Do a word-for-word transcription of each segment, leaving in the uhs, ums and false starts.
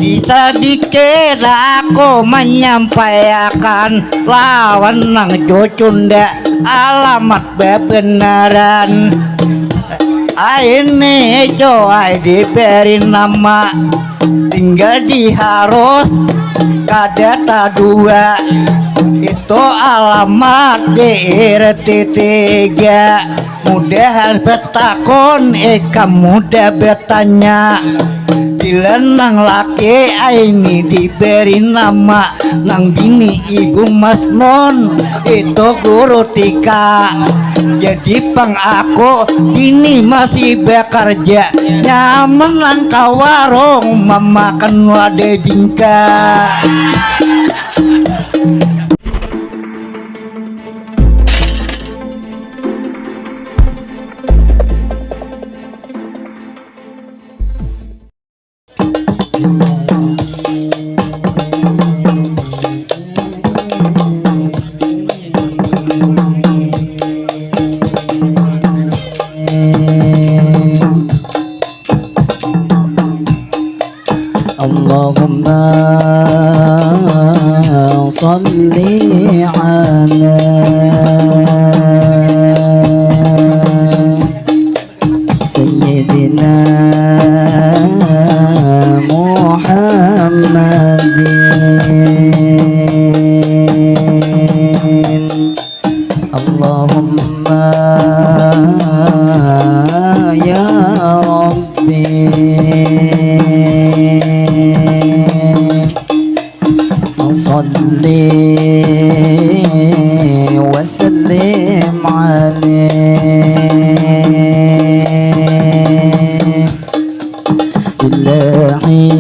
Bisa dikira aku menyampaikan lawan nang cucunda alamat bebenaran. Ini coai diberi nama tinggal di harus kada tadua. Itu alamat di R T tiga. Mudahan betakon ikam mudah bertanya. Bila nang laki aini diberi nama, nang bini ibu Masnun, itu guru tika. Jadi pang aku kini masih bekerja, nyaman nang ka warung mamakan wadai bingka. اللهم صل على سيدنا محمد. اللهم يا ربي صل وسلم عليه. إلهي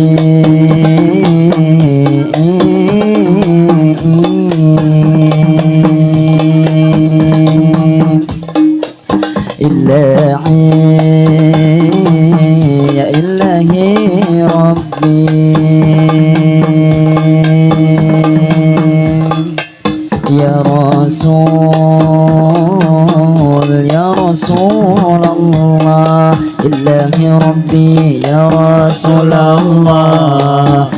إلهي يا إلهي ربي. يا رسول يا رسول الله إلهي ربي يا رسول الله.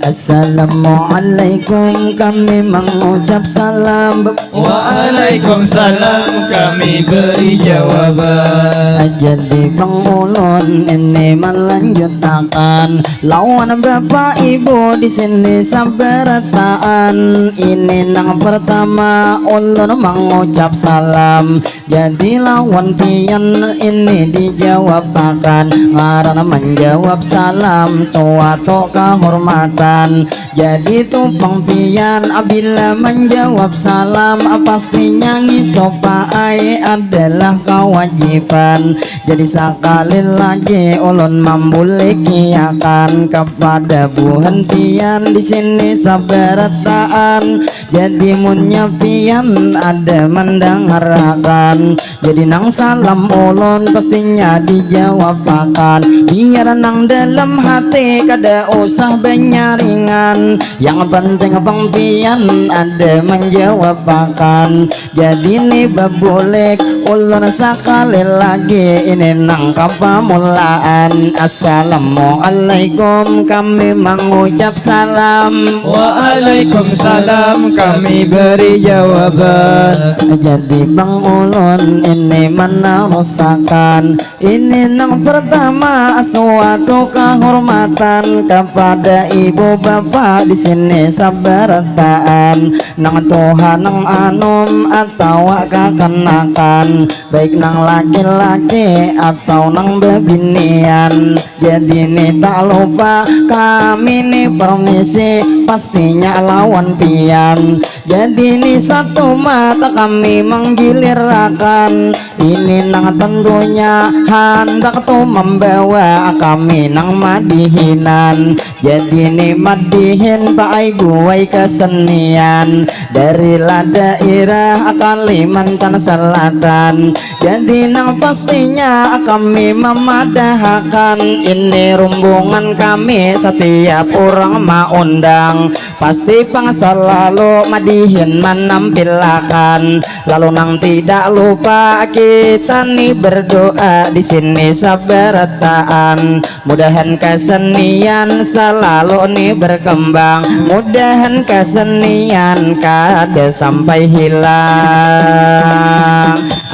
Assalamualaikum, kami mengucap salam. Waalaikumsalam, kami beri jawaban. Jadi pang ulun ini melanjutakan lawan bapak ibu di sini sabarataan. Ini nang pertama ulun mengucap salam. Jadi lawan pian ini dijawabakan ngaran menjawab salam suatu kehormatan. Jadi tu pang pian bila menjawab salam pastinya ngitu paai adalah kewajiban. Jadi sakali lagi ulun mambulikiakan kepada buhan pian di sini sabarataan. Jadi munnya pian ada mandangarakan, jadi nang salam ulun pastinya dijawabakan. Biar nang dalam hati kada usah banyaringan, yang penting pang pian ada manjawabakan. Jadi ni babulik ulun sakali lagi, ini nang kapamulaan. Assalamualaikum kami mangucap salam. Waalaikumsalam kami beri jawaban. Jadi pang ulun ini manarusakan. Ini nang pertama suatu kehormatan kepada ibu bapa di sini sabarataan, nang tuha nang anum atawa kakanakan, baik nang laki-laki atau nang bebinian. Jadi ni tak lupa kami ni permisi pastinya lawan pian. Jadi ni satu mata kami menggilirakan. Ini nang tentunya handak tu membawa kami nang madihinan. Jadi ni madihin paai buai kesenian dari la daerah Kalimantan Selatan. Jadi nang pastinya kami memadahakan ini rumbungan kami setiap orang maundang. Pasti pang selalu madihin manampilakan. Lalu nang tidak lupa kita ni berdoa di sini sabarataan. Mudahan kesenian selalu ni berkembang. Mudahan kesenian kada sampai hilang.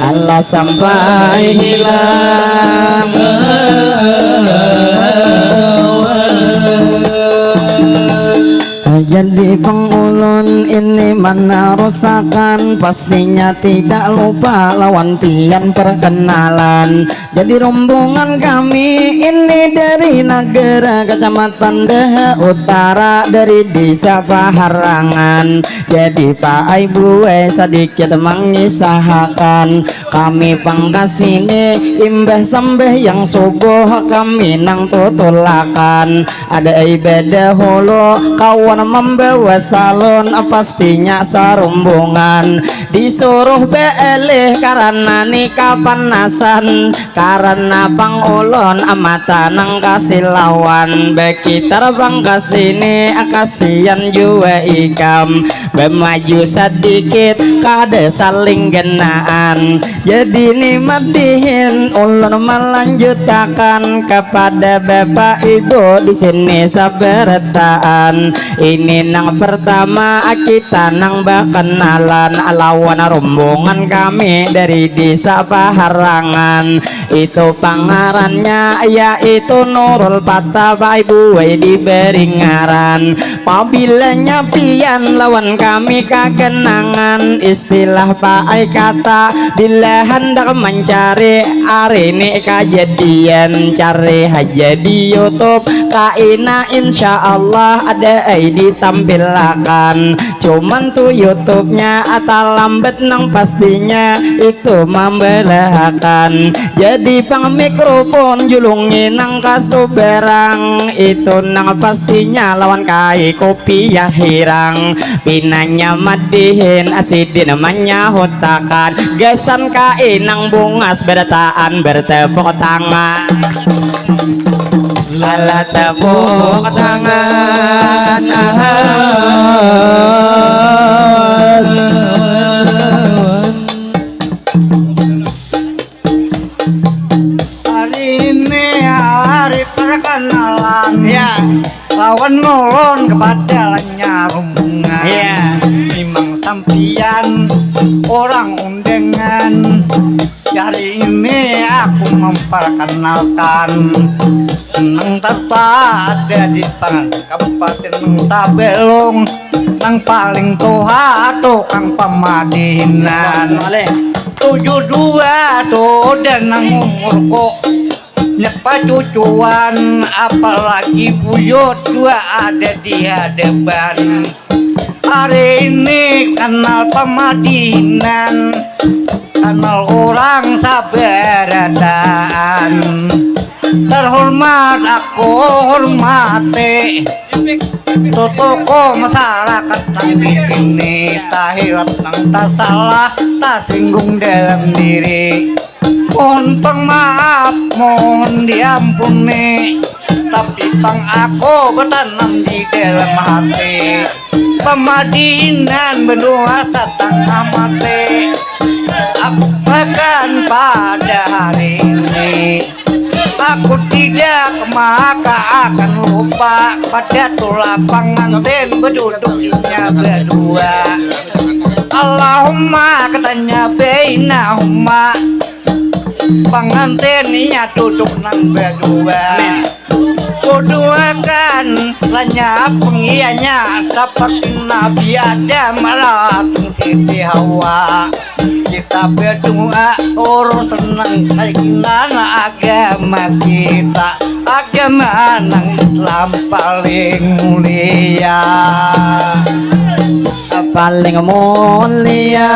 Alah sampai hilang. Jadi pang ulun ini manarusakan, pastinya tidak lupa lawan pian perkenalan. Jadi rombongan kami ini dari Nagara, Kecamatan Daha Utara, dari Desa Paharangan. Jadi paai buai sadikit mangisahakan. Kami pang kasini imbah sambahyang subuh kami nang tutulakan. Ada ai badahulu kawan mambawa salon, pastinya sarumbungan. Disuruh beelih karana ni kapanasan, karana pang ulun mata nang kasilawan. Bakitar pang kasini kasian jua ikam. Bamaju sadikit kada saling genaan. Jadi ni madihin ulun malanjutakan kepada bapak ibu di sini sabarataan. Ini nang pertama kita nang bakenalan lawan rombongan kami dari Desa Paharangan. Itu pangarannya yaitu Nurul Patah, baai buai diberi ngaran. Pabilanya pian lawan kami kagenangan, istilah paai kata bila handak mancari ari ni kajadian, cari haja di YouTube kaina, insya Allah ada ai ditampilakan. Cuman tu YouTube-nya atalambat nang pastinya itu mambalahakan. Jadi pang mikrofon julungi nang kasubarang, itu nang pastinya lawan kai kopiah hirang. Pinanya madihin asidin manyahutakan, gasan kai nang bungas barataan bertepuk tangan. Lala tepuk tangan. Hari ini hari perkenalan. Ya. Lawan nulun kepada lanya rombongan. Ya. Memang sampian orang undangan. Hari ini aku memperkenalkan nang terta ada di tangan Kabupaten Tabalong, nang paling tuha tukang pamadihinan. Tujuh dua tu dan nang umurku nyepa cucuan, apalagi buyut dua ada di hadapan. Hari ini kanal pamadihinan, kanal orang sabarataan. Terhormat aku hormati tutuku masyarakat nang di sini, tahilat nang tasalah tasinggung dalam diri. Mohon pang maaf, mohon diampuni, tapi pang aku batanam di dalam hati. Pamadihinan benua satangah mati. Aku bahkan pada hari ini aku tidak maka akan lupa pada tulah pangantin beduduknya berdua. Allahumma katanya bainahuma, pangantin inya duduk nang berdua. Kuduakan lanya pengianya seperti Nabi Adam lawan Siti Hawa. Kita berdoa urus tenang kainan agama kita, agama nang Islam paling mulia. Paling mulia.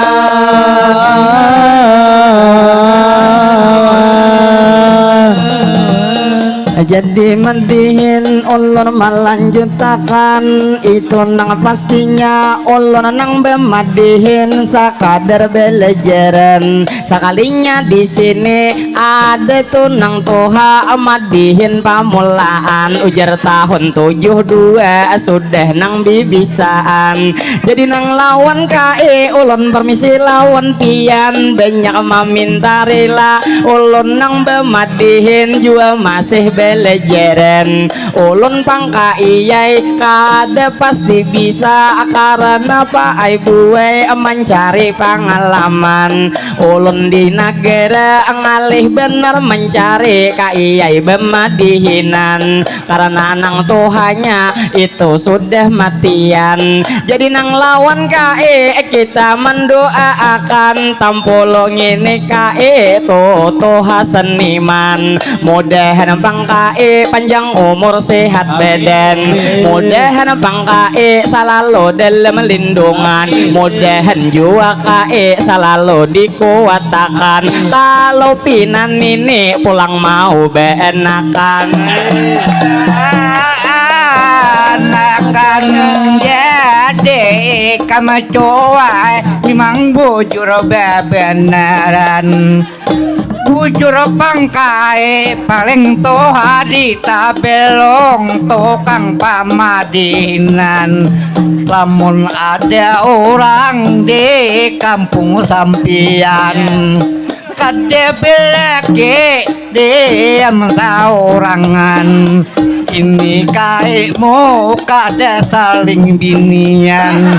Jadi madihin ulun malanjutakan, itu nang pastinya ulun nang bamadihin sakadar belajaran. Sakalinya di sini ada tu nang tuha madihin pamulaan, ujar tahun tujuh dua sudah nang bibisaan. Jadi nang lawan kae ulun permisi lawan pian, banyak maminta rila ulun nang bamadihin jua masih belajaran. Ulun pang kaiyai kada pasti bisa karena paai buai mancari pangalaman. Ulun di nagara ngalih benar mencari kaiyai bamadihinan karena nang tuhanya itu sudah matian. Jadi nang lawan kae kita mendoaakan tampulung ini kae tutuha seniman. Mudahan pang kae panjang umur sehat badan. Mudahan pang kae salalu dalam lindungan. Mudahan jua kae salalu dikuatakan. Kalau pinan nini pulang mau beanakan. Anakan jadi kamacuai memang bujur bebenaran. Bujur pangkai paling tuha di Tabelong tukang pamadinan. Lamun ada orang di kampung sampian kada belaki diam saurangan. Ini kaikmu kada saling binian.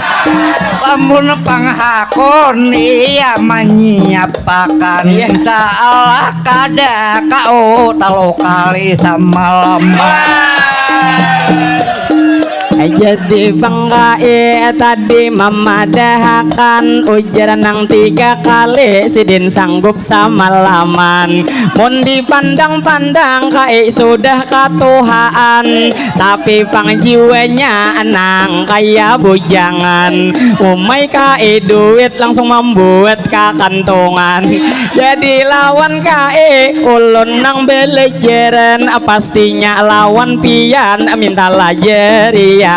Lamun panghakun ia manyiapakan. Insya Allah kada kau talu kali samalam. Jadi pangkai tadi mamadahakan ujar nang tiga kali sidin sanggup samalaman. Mun dipandang-pandang kai sudah katuhaan, tapi pang jiwanya nang kaya bujangan. Umai kai duit langsung mambuat kakantungan. Jadi lawan kai ulun nang belejeran, pastinya lawan pian minta lajeriakan.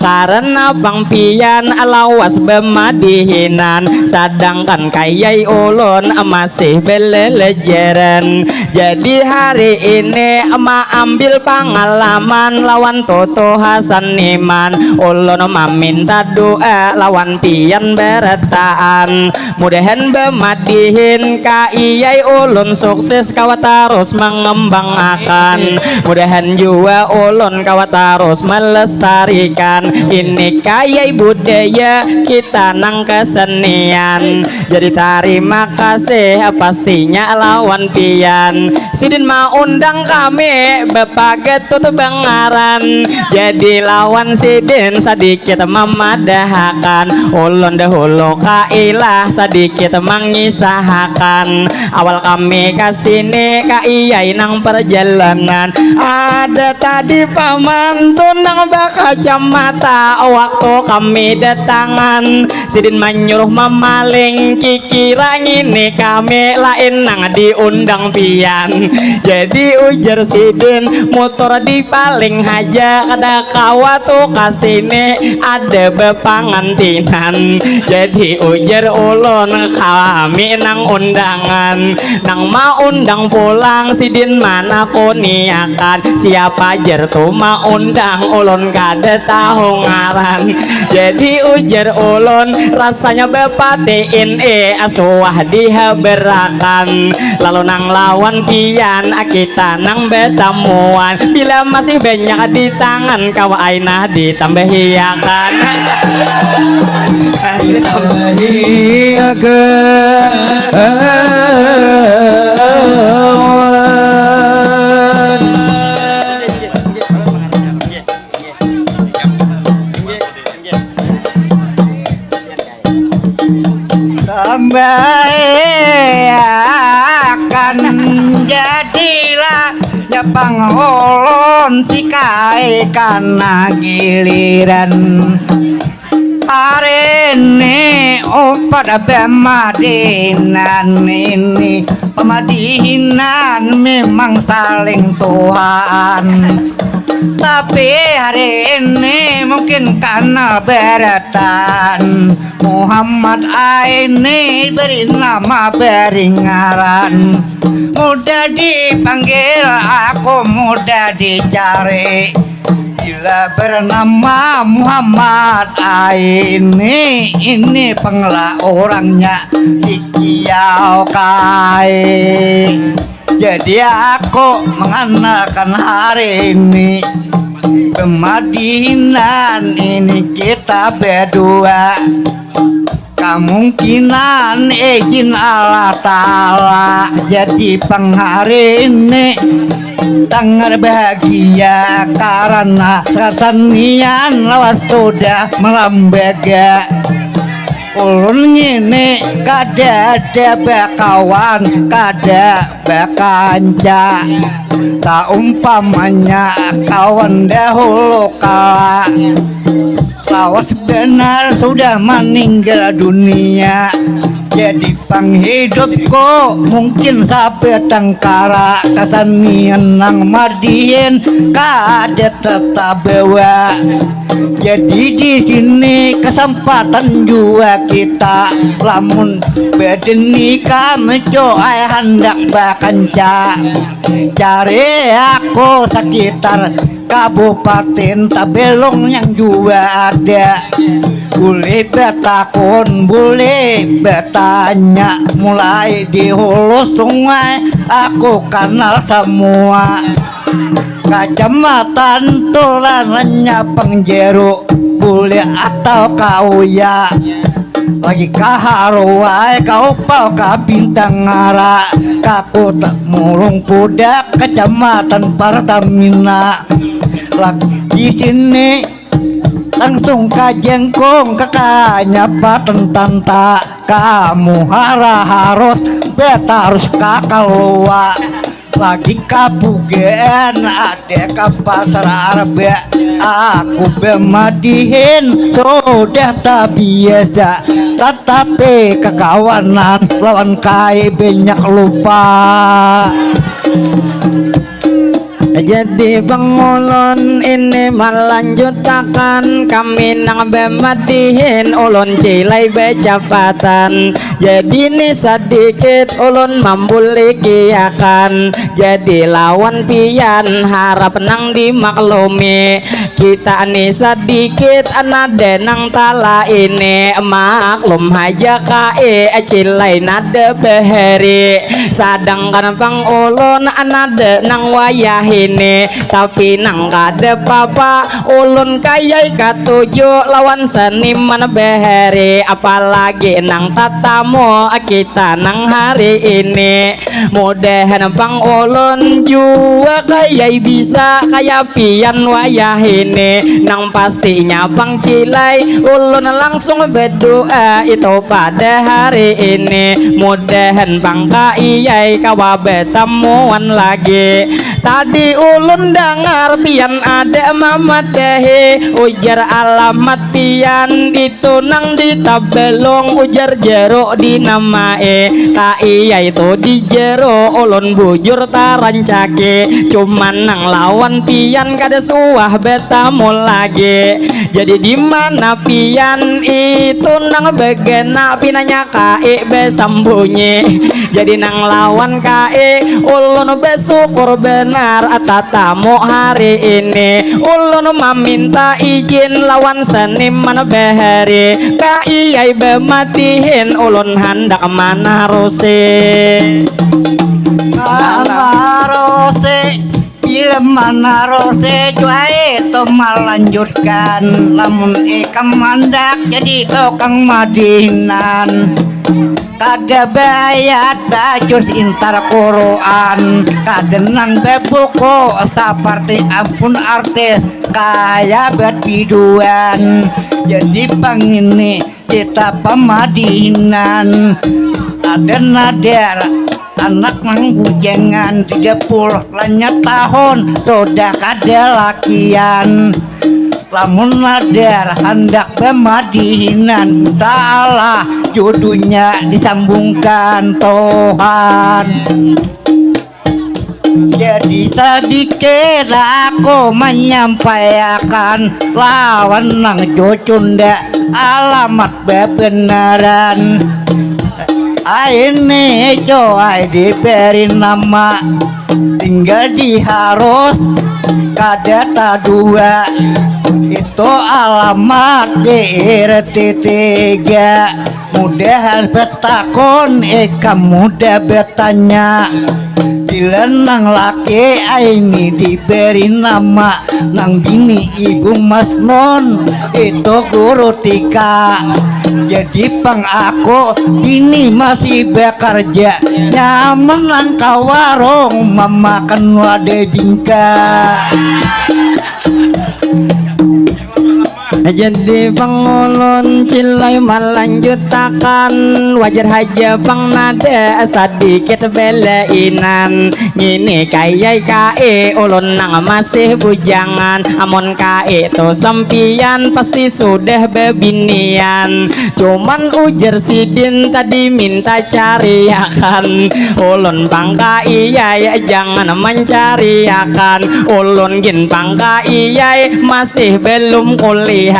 Karena pang pian lawas bemadihinan, sadangkan kayai ulun masih belelejeran. Jadi hari ini maambil pangalaman lawan tutuha seniman. Ulun maminta doa lawan pian berataan. Mudahan bemadihin kaiyai ulun sukses kawa tarus mangembangakan. Mudahan jua ulun kawa tarus melestarikan ini kayai budaya kita nang kesenian. Jadi tarima kasih pastinya lawan pian. Sidin maundang kami Bapak Getut Bangaran. Jadi lawan sidin sadikit mamadahakan. Ulun dahulu kailah sadikit mangisahakan. Awal kami kasini kaiyai nang perjalanan. Ada tadi paman tu nang bakacamata waktu kami datangan. Sidin manyuruh mamaling kikira ngini kami lain nang diundang pian. Jadi ujar sidin mutur dipaling haja kada kawa tu kasini ada bepangantinan. Jadi ujar ulun kami nang undangan. Nang maundang pulang sidin manakuniakan siapa jer tu maundang ulun kada tahu ngaran. Jadi ujar ulun rasanya bepati ini suah dihabarakan. Lalu nang lawan pian kita nang betamuan bila masih banyak di tangan kawa ai nah ditambahiakan. Tambahiakan jadilah ya pangulun sikai kana giliran. Hari ini upat bemadinan ini, pemadihinan memang saling Tuhan. Tapi hari ini mungkin karena beratan Muhammad Aini beri nama beringaran. Mudah dipanggil aku, mudah dicari. Bila bernama Muhammad Aini, ini pengela orangnya di Kiau Kai. Jadi aku mengandalkan hari ini pemadihinan ini kita berdua. Kemungkinan izin Allah Ta'ala jadi penghari ini sangat bahagia karena kesenian lawas sudah melambaga. Ulun ngini kada ada bakawan, kada bakanca. Saumpamanya kawan dahulu kala lawas benar sudah meninggal dunia. Jadi panghidupku mungkin sabatangkara, kesenian nang madihin kada tatabawa. Jadi di sini kesempatan jua kita, lamun badan ikam coai handak bakanca, cari aku sekitar Kabupaten Tabelong yang jua ada. Boleh batakun, boleh batanya, mulai di hulu sungai aku kanal semua. Kacamatan Tularannya Pangjeru, boleh atau Kauya. Lagi ka Haruai, ka Upau, ka Bintang Ara, ka Kuta Murung Pudak, Kacamatan Pertamina. Lagi di sini langsung ka Jengkong, ka Kanyapa Tentanta, ka Muhara Harus, betarus ka Kalua. Lagi ka Bugaan, ada ka Pasar Arba. Aku bemadihin sudah tabiasa, tatapi kakawanan lawan kai banyak lupa. Jadi bang ulun ini malanjutakan, kami nang bemadihin ulun cilai becapatan. Jadi ni sadikit ulun mambulikiakan. Jadi lawan pian harap nang dimaklumi. Kita ni sadikit anada nang tala ini, maklum haja kai cilai nada bahari. Sadangkan pang ulun anada nang wayah ini, tapi nang kada papa ulun kayai katuju lawan seniman bahari, apalagi nang tatamu kita nang hari ini. Mudahan pang ulun jua kayai bisa kaya pian wayah ini. Nang pastinya pang cilai ulun langsung bedua itu pada hari ini. Mudahan pang kayai kawa betamuan lagi. Tadi ulun dangar pian ada mamadahi, ujar alamat pian itu nang di Tabelong, ujar jeruk dinamai. Kayai tu di jeruk ulun bujur tarancaki, cuman nang lawan pian kada suah betamu lagi. Jadi di mana pian itu nang bagana, pinanya kai besambunyi. Jadi nang lawan kai ulun besukur benar tatamu hari ini. Ulun maminta izin lawan seniman bahari, kayai bemadihin ulun handak manarusi. Manarusi, bila manarusi jua itu malanjutkan. Lamun ikam mandak jadi tukang madihinan, kada bayat bajus intar Quran, kada nang babuku saparti ampun artis kaya batiduan. Jadi pangini kita pamadihinan, ada nadar anak nang bujangan tiga puluh lanya tahun sudah kada lakian. Lamun nadar handak bamadihinan, minta Allah jodohnya disambungkan Tuhan. Jadi sadikit aku manyampaiakan lawan nang cucunda alamat babenaran. Aini coai diberi nama, tinggal diharus kada tadua. Itu alamat di R T tiga. Mudahan betakun ikam mudah bertanya. Bila nang laki aini diberi nama, nang bini ibu Masnun, itu guru tika. Jadi pang aku bini masih bekerja, nyaman nang ka warung mamakan wadai bingka. Jadi pang ulun cilai malanjutakan, wajar haja pang nada sadikit belainan. Ngini kayai kae ulun nang masih bujangan, amun kae tu sampiyan pasti sudah bebinian. Cuman ujar sidin tadi minta cariakan, ulun pang kaiyai jangan mancariakan, ulun gin pang kaiyai masih belum kulihan.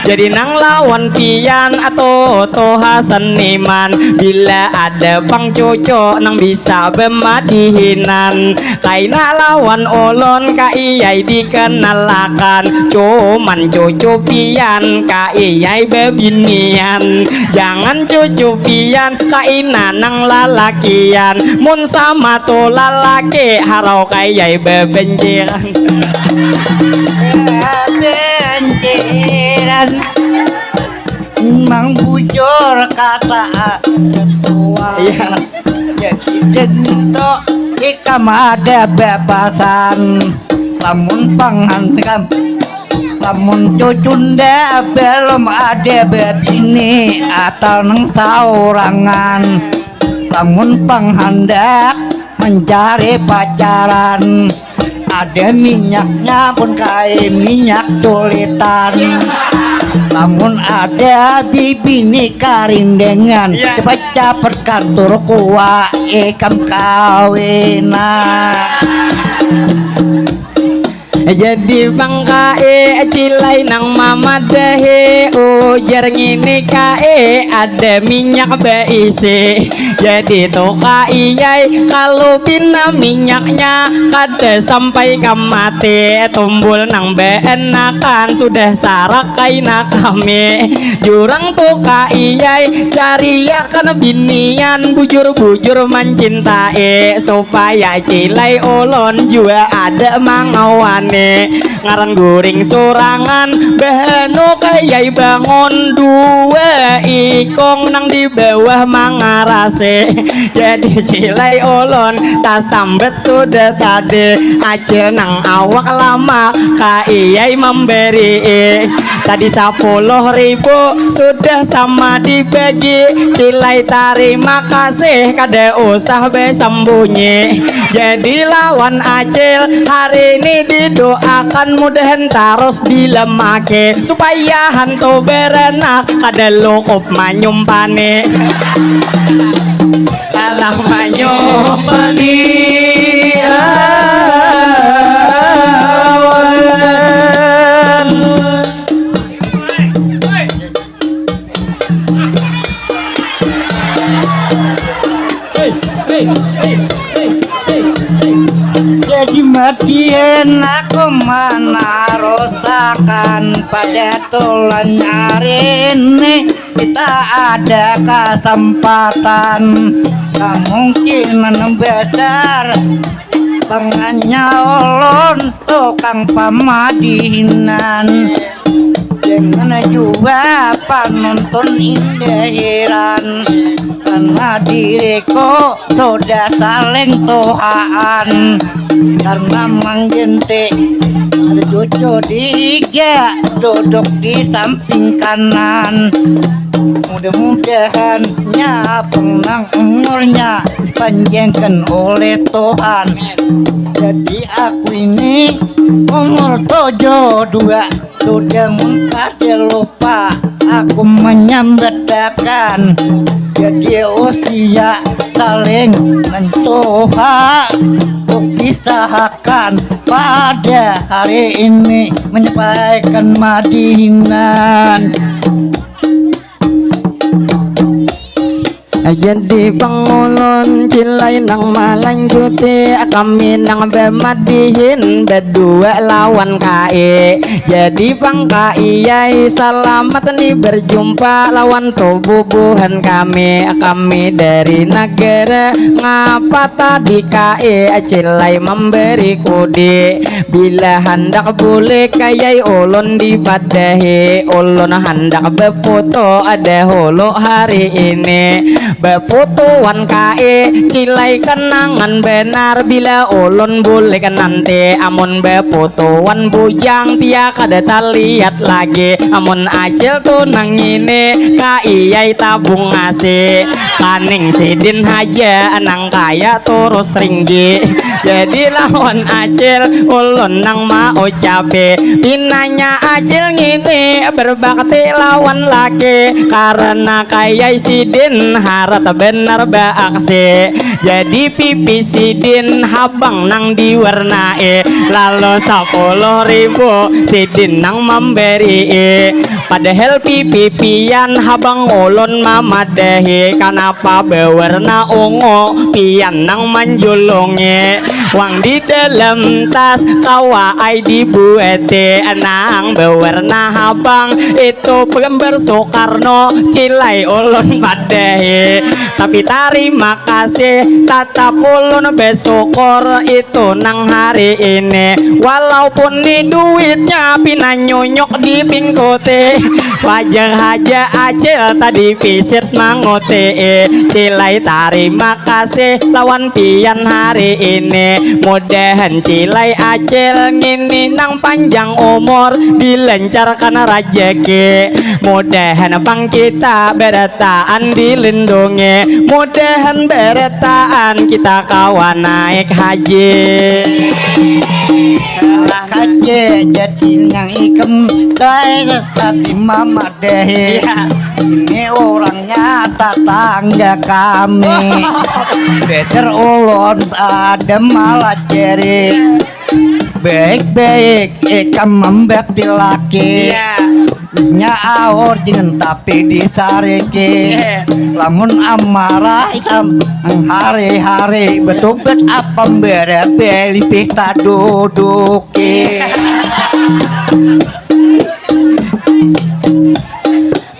Jadi nang lawan pian atau toha seniman, bila ada pang cucu nang bisa bemadihinan, kaina lawan ulun kaiyai dikenalakan. Cuman cucu pian kaiyai bebinian, jangan cucu pian kaina nang lalakian. Mun sama tu lalaki harau kaiyai bebenciran. Bebenciran. Memang bujur kata ketua. Iya. Jadi dento ikam ada bepasan. Lamun pangan kam, lamun cucunda belum ada bebini atau nang saurangan. Lamun panghandak mencari pacaran, ada minyaknya pun kayak minyak culitan. Lamun ada bibini karindengan, iya, cepat-cepat kantor kuwa ikam kawinan. Jadi pang kae cilai nang mamadahi, ujar ngini kae ada minyak beisi. Jadi tu kaiyai kalu pina minyaknya kada sampai ka mati, tumbul nang beenakan sudah sarak kaina kami. Jurang tu kaiyai cariakan binian bujur-bujur mancintai, supaya cilai ulun jua ada mangawani. Ngaran guring surangan, bahanu kayai bangun dua ikung nang di bawah mangarasi. Jadi cilai ulun tasambat sudah tadi, acil nang awak lamak kaiyai memberi. Tadi sapuluh ribu sudah sama dibagi, cilai tarima kasih kada usah besembunyi. Jadi lawan acil hari ini didoakan mudahan tarus dilemaki supaya hantu berenak kada lukup manyumpani. Alah manyumpani awan. Jadi matian aku manarusakan pada tulan hari ini kita ada kesempatan kemungkinan besar panganya ulun tukang pamadihinan. Jangan jua panonton indah heran karena diriku sudah saling tuhaan karena manggentik ada cucu dihiga duduk di samping kanan. Mudah-mudahan nyapeng nang umurnya dipanjangkan oleh Tuhan. Jadi aku ini umur tujuh dua Sudah mun kada lupa aku menyambatakan, jadi usia saling mentuha. Kukisahakan pada hari ini menyampaikan madihinan. Jadi pang ulun cilai nang malanjuti, kami nang bamadihin badua lawan kae. Jadi pang kaiyai salamat ni barjumpa lawan tububuhan kami. Kami dari nagara ngapa tadi kae, cilai mambari kudi. Bila handak bulik kayai ulun dipadahi, ulun handak baputu dahulu hari ini. Baputuan kae, cilai kenangan banar bila ulun bulik nanti. Amun baputuan bujang pia kada taliat lagi. Amun acil tu nang ngini, kaiyai tabung ngasi. Kaning sidin haja nang kaya turus ringgi. Jadi lawan acil ulun nang maucapi, pinanya acil ngini berbakti lawan laki, karena kayai sidin harat benar baaksi. Jadi pipi sidin habang nang diwarnai, lalu sapuluh ribu sidin nang mambarii. Padahal pipi pian habang ulun mamadahi, kanapa bawarna ungu pian nang manjulungi. Wang di dalam tas kawa ai dibuati, nang bawarna habang itu gambar Soekarno, cilai ulun padahi. Tapi tarima kasih, tatap ulun basyukur itu nang hari ini. Walaupun ni duitnya pina nyunyuk dipingkuti, wajar haja acil tadi pisit mangutii. Cilai tarima kasih lawan pian hari ini. Mudahan cilai acil ngini nang panjang umur, dilancarkan rajaki. Mudahan pang kita barataan dilindungi. Mudahan barataan kita kawa naik haji. Kaje jadi nang ikam daerah tadi mama deh. Ini orangnya tatangga kami. Beter ulun ada malah jeri. Baik-baik ikam membakti laki. Nya aur jangan tapi disariki. Lamun amarah ikam hari-hari betubet apa berebe lipih taduduki.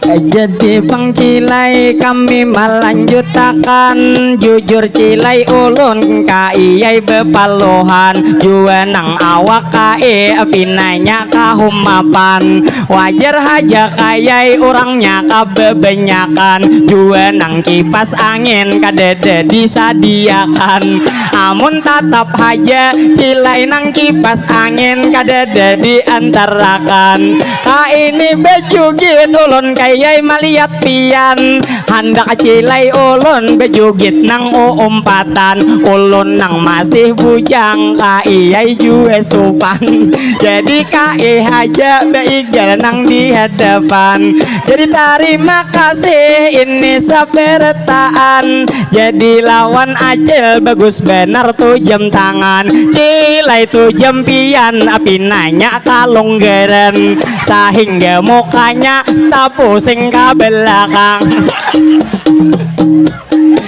Jadi pang cilai kami malanjutakan. Jujur cilai ulun kaiyai bapaluhan jua nang awak kae pinanya kahumapan. Wajar haja kayai urangnya kababanyakan jua nang kipas angin kadada disadiakan. Amun tatap haja cilai nang kipas angin kadada diantarakan. Kaini bajugit ulun kayai maliat pian. Handak cilai ulun bajugit nang uumpatan. Ulun nang masih bujang kaiyai jua supan. Jadi kai haja baigal nang di hadapan. Jadi tarima kasih ini sabarataan. Jadi lawan acil bagus banar tu jam tangan. Cilai tu jam pian pinanya kalunggaran. Sahingga mukanya tapusing ka belakang.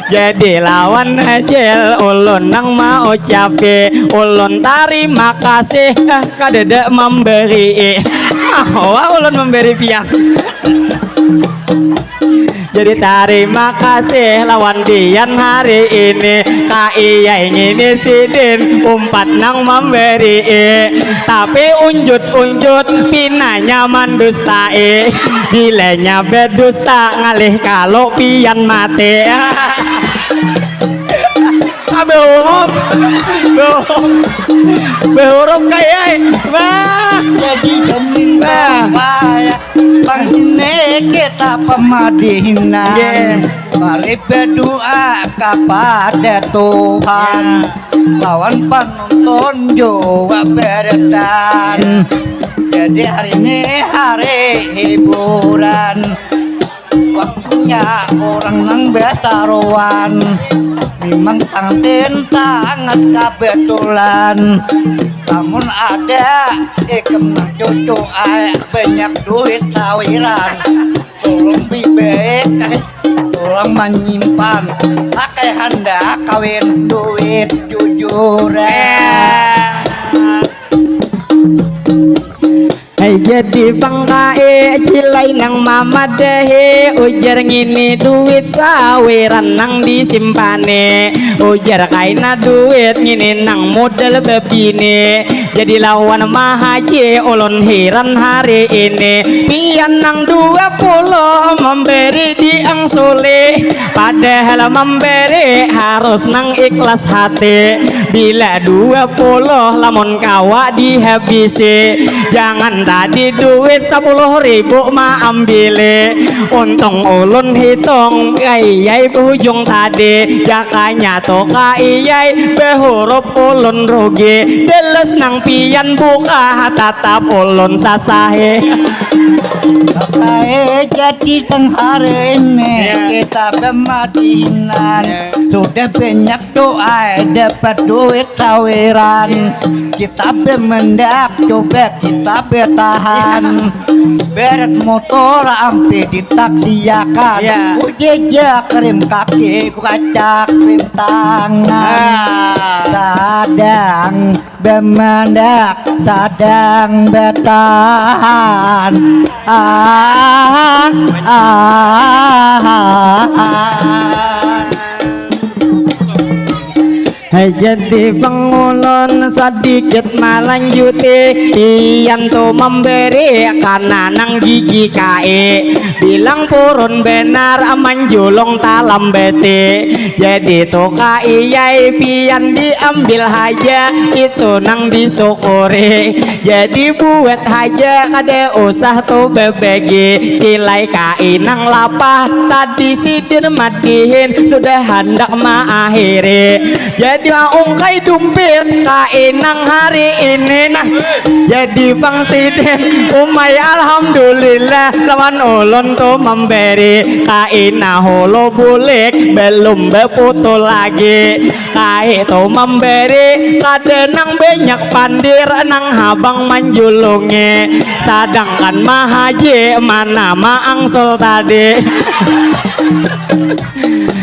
Jadi lawan acil ulun nang maucapi ulun tarima kasih, eh, kadada mambarii. Ah, wah ulun mambari pian. Jadi tarima kasih lawan pian hari ini. Kaiyai ngini sidin umpat nang mambarii. Tapi unjut-unjut pinanya mandustai. Bilanya badusta ngalih kalu pian mati. Behurup. Behurup. Behurup kayai. Wah. Jadi demi Bah. Pangini kita pamadihinan. Yeah. Mari berdoa kepada Tuhan. Yeah. Lawan panuntun jua beretan. Yeah. Jadi hari ini hari hiburan, waktunya orang nang basaruan. Memang tang sangat kebetulan. Namun ada ikam nang cucu ai banyak duit sawiran. Tolong bibik, tolong manyimpan. Pakai handak kawin duit jujuran. Hai jadi pang kae cilai nang mamadahi, ujar ngini duit sawiran nang disimpani, ujar kaina duit ngini nang modal babini. Jadi lawan mahaji ulun hiran hari ini, pian nang dua puluh memberi diangsuli, padahal memberi harus nang ikhlas hati. Bila dua puluh lamun kawa dihabisi, jangan tadi duit sepuluh ribu maambili. Untung ulun hitung kaiyai behujung tadi, jakanya tu kaiyai behurup ulun rugi. Deles nang pian buka tatap ulun sasahi. Baik jadi teng hari ini, ya, kita bemadinan, ya, sudah banyak doa dapat duit sawiran. Kita bemendak coba kita bertahan. Beret motor ampe ditaksiakan. Ya. Ku jejak krim kaki, ku kacak krim tangan. Ah. Sadang bemendak, sadang bertahan. Ah, ah, ah, ah. Hai jadi pang ulun sadikit malanjuti, pian tu memberi kana nang gigi kae, bilang purun benar manjulung talambeti. Jadi tu kaiyai pian diambil haja, itu nang disyukuri. Jadi buat haja kada usah tu bebegi, cilai kae nang lapah tadi sidin madihin sudah handak maakhiri. Jadi maungkai dumpit kainang hari ini nah. Jadi pang sidin umai alhamdulillah lawan ulun tu memberi kaina hulu bulik belum beputu lagi. Kai tu memberi kada nang banyak pandir nang habang manjulungi, sadangkan mahaji mana maangsul tadi.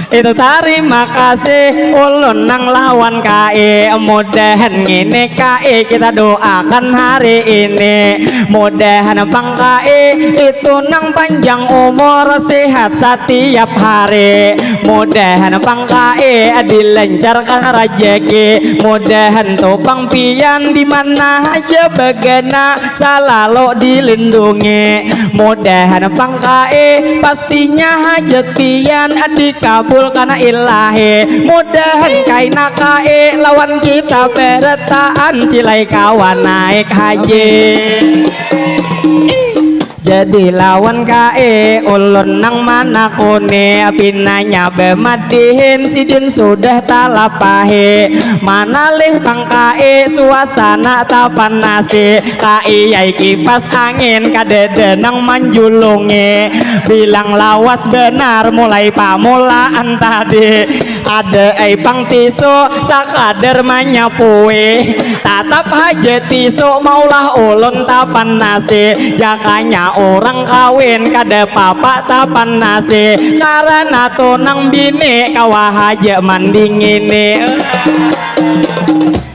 Itu tarima kasih ulun nang lawan kai. Mudahan ngini kai kita doakan hari ini. Mudahan pang kai itu nang panjang umur, sehat satiap hari. Mudahan pang kai dilancarkan rajaki. Mudahan tu pang pian di mana haja bagana salalu dilindungi. Mudahan pang kae pastinya hajat pian dikabulkan ilahi. Mudahan kaina kae lawan kita beretaan cilai kawan naik haji. Jadi lawan kae ulun nang manakuni, pinanya bemadihin sidin sudah talapahi. Manalih pang kae suasana tapanasi, kaiyai kipas angin kadada nang manjulungi. Bilang lawas benar mulai pamulaan tadi. Ada ai pang tisu sakadar manyapui. Tatap haja tisu maulah ulun tapan nasi. Jakanya urang kawin kada papa tapan nasi. Karana tu nang bini kawa haja mandingini.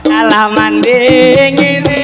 Alah mandingini.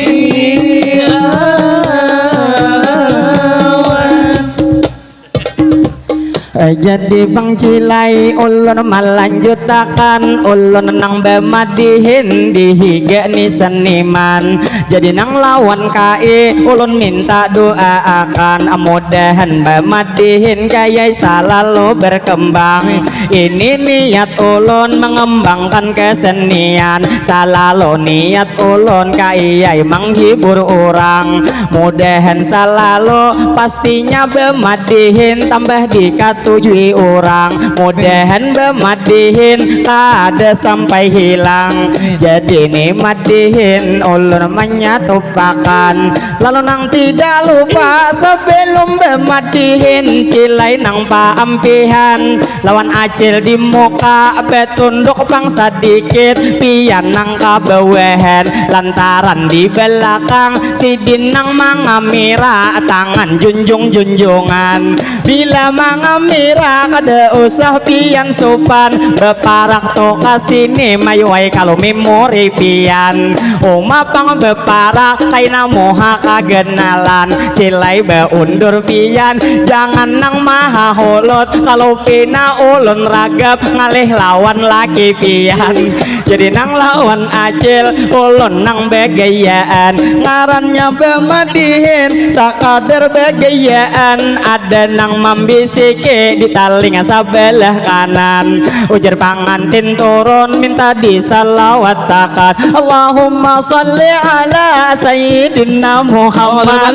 Eh, jadi pang cilai ulun malanjutakan, ulun nang bamadihin di higa ni seniman. Jadi nang lawan kai ulun minta doa akan, mudahan bamadihin kayai salalu berkembang. Ini niat ulun mengembangkan kesenian, salalu niat ulun kayai menghibur orang. Mudahan salalu pastinya bamadihin tambah dikatuju Wi urang mudahan bamadihin kada sampai hilang. Jadi ni madihin ulun manyatupakan. Lalu nang tidak lupa sebelum bamadihin cilai nang paampihan lawan acil di muka betunduk pang sadikit pian nang kabawahan lantaran di belakang sidin nang mangamira tangan junjung-junjungan. Bila mangamira kada usah pian supan baparak tu kasini mayuai kalu memori pian uma pang baparak kaina muha kagenalan cilai baundur pian jangan nang maha hulut kalu pina ulun ragap ngalih lawan laki pian. Jadi nang lawan acil ulun nang bagayaan ngarannya bamadihin sakadar bagayaan ada nang mambisiki di talinga sabalah kanan ujar pangantin turun minta disalawatakan Allahumma salli ala sayyidina Muhammad.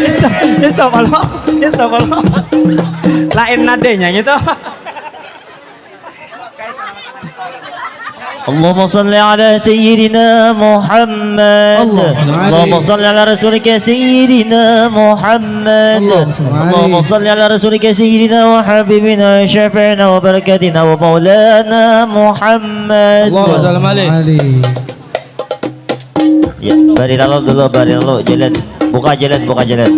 Stop, stop Allah, stop Allah. Lain nadanya gitu. اللهم صل على سيدنا محمد. اللهم صل على رسولك سيدنا محمد. اللهم صل على رسولك سيدنا وحبيبنا وشفيعنا وبركتنا ومولانا محمد. اللهم صل عليه. Ya, bari lalu dulu, bari lalu jalan. Buka jalan, buka jalan.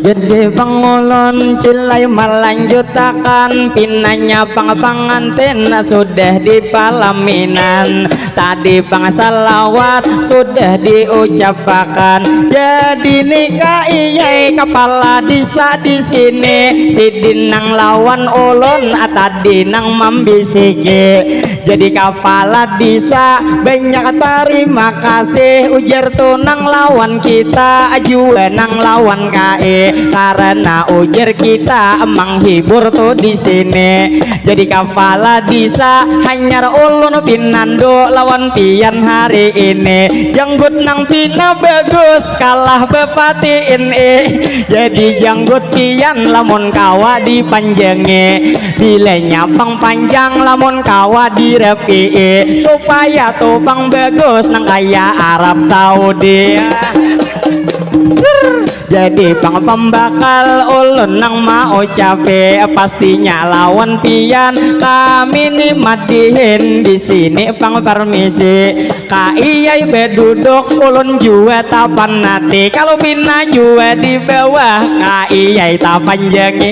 Jadi pangulun cilai malanjutakan pinanya pang pangantin sudah di palaminan. Tadi pang salawat sudah diucapakan. Jadi ni ka iyai kapala disa di sini. Sidin nang lawan ulun tadi nang mambisiki. Jadi kapala disa banyak tarima kasih ujar tu nang lawan kita jua nang lawan kae karena ujar kita menghibur tu di sini. Jadi kapala disa hanyar ulun pinandu lawan pian hari ini. Janggut nang pina bagus kalah bapati ini. Jadi janggut pian lamun kawa dipanjangi. Bilanya pang panjang lamun kawa dirapii supaya tu pang bagus nang kaya Arab Saudi. Jadi pang pambakal ulun nang maucapi pastinya lawan pian kami ni madihin di sini pang permisi ka iyai beduduk ulun jua tapanati kalau pina jua di bawah ka iyai tapanjangi.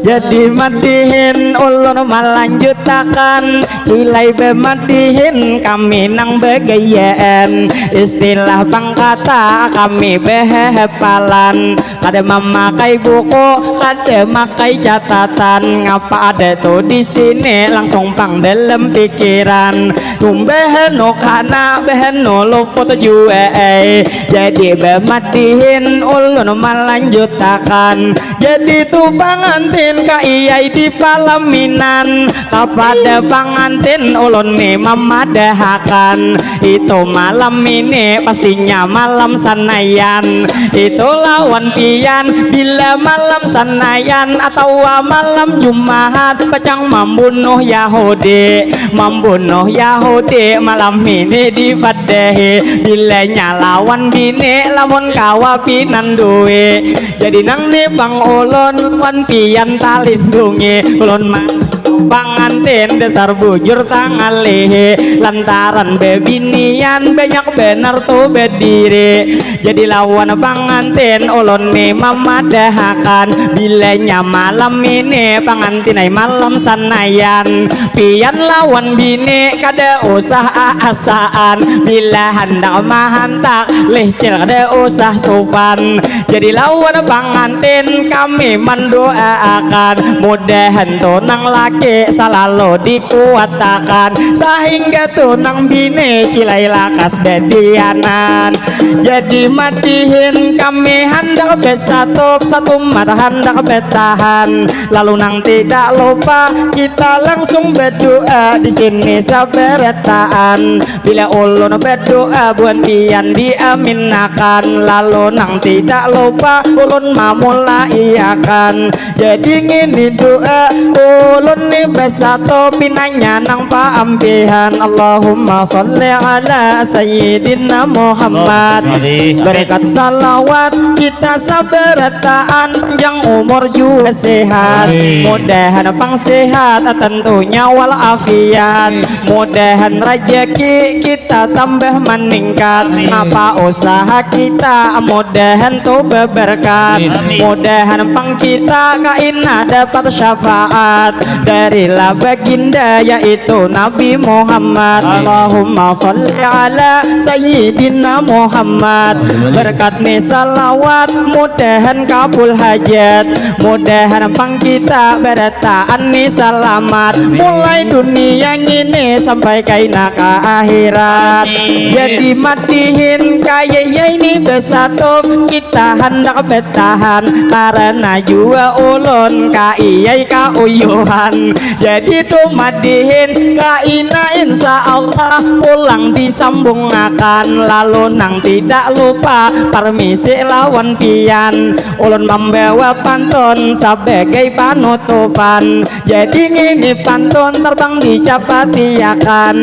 Jadi madihin ulun malanjutakan cilai bemadihin kami nang begayaan istilah pangkata kami behepalan kada memakai buku kada makai catatan ngapa ada tu di sini langsung pang dalam pikiran tumbah nu kana beh nu luput jua ai jadi bemadihin ulun malanjutakan jadi tu pangantin Ka iyai di palaminan, kapada pangantin ulun ni mamadahakan, itu malam ini pastinya malam sanayan. Itu lawan pian bila malam sanayan atawa malam Jumahat, pacang mambunuh Yahudi, mambunuh Yahudi malam ini dipadahi. Bilanya lawan bini lamun kawa pinandui. Jadi nang ni pang ulun wan pian talindungi. Ulun ma-, pangantin dasar bujur tangalihi, lantaran bebinian banyak banar tu badiri. Jadi lawan pangantin ulun ni mamadahakan, bilanya malam ini pangantin ai malam sanayan. Pian lawan bini kada usah aasaan, bila handak mahantak lihcil kada usah supan. Jadi lawan pangantin kami mandoaakan, mudahan tu nang laki salalu dikuatakan, sahingga tu nang bini cilai lakas batianan. Jadi madihin kami handak basatup, satumat handak batahan. Lalu nang tidak lupa kita langsung berdoa di sini sabarataan. Bila ulun berdoa buhan pian diaminakan, lalu nang tidak lupa ulun mamulaiakan. Jadi ngini doa ulun ni basatu pinanya nang paampihan. Allahumma salli ala sayyidina Muhammad. Berkat salawat kita sabarataan, panjang umur jua sehat. Amin. Mudahan pang sehat tentunya walafiat. Mudahan rajaki kita tambah meningkat. Amin. Napa usaha kita mudahan tu beberkat. Amin. Mudahan pang kita kaina dapat syafaat dari la baginda yaitu Nabi Muhammad. Amin. Allahumma salli ala sayyidina Muhammad. Amin. Berkat ni salawat mudahan kabul hajat. Mudahan pang kita barataan ni salamat. Amin. Mulai dunia ngini sampai kaina ka akhirat. Amin. Jadi madihin kaya ini basatu kita handak batahan karena jua ulun ka iyai kauyuhan. Jadi tu madihin kaina insya Allah pulang disambungakan. Lalu nang tidak lupa parmisi lawan pian. Ulun mambawa pantun sabagai panutupan. Jadi ngini pantun terbang dicapatiakan.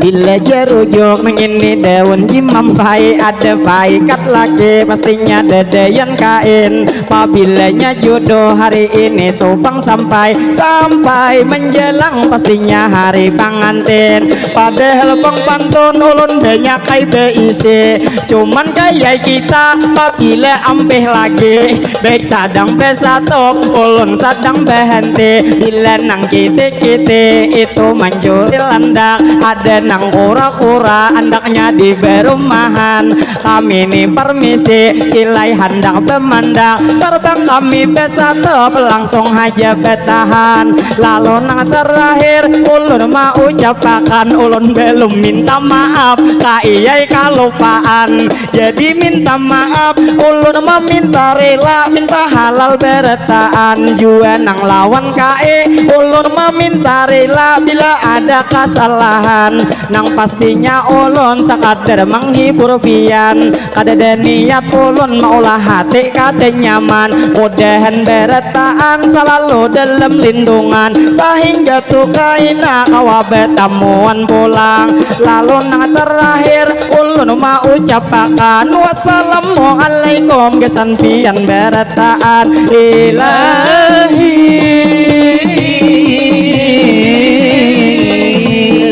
Bila jerujuk ngini daun jimampai, ada paikat laki pastinya dadayan kain. Pabilanya jodoh hari ini tu pang sampai, sampai menjelang pastinya hari pangantin. Padahal pang pantun ulun banyak ai beisi, cuman kaya kita pabila ampih lagi. Baik sadang basatu, ulun sadang bahanti. Bila nang kiti-kiti itu mancuri landak, ada nang kura-kura andaknya di barumahan. Kami ni parmisi, cilai handak bamandak, terbang kami basatu, langsung haja batahan. Lalu nang terakhir, ulun maucapakan, ulun belum minta maaf, ka iyai kalupaan. Jadi minta maaf, ulun maminta rila, minta halal barataan jua nang lawan kae. Ulun maminta rila bila ada kasalahan, nang pastinya ulun sakadar menghibur pian. Kadada niat ulun maulah hati kada nyaman. Mudahan barataan salalu dalam lindungan, sahingga tu kaina kawa batamuan pulang. Lalu nang terakhir ulun maucapakan, wassalamualaikum gasan pian barataan. Ilahi.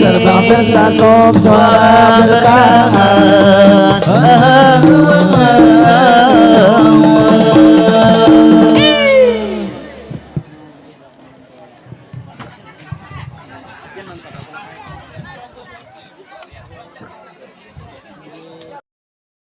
Terbang bersatu suara bertahan.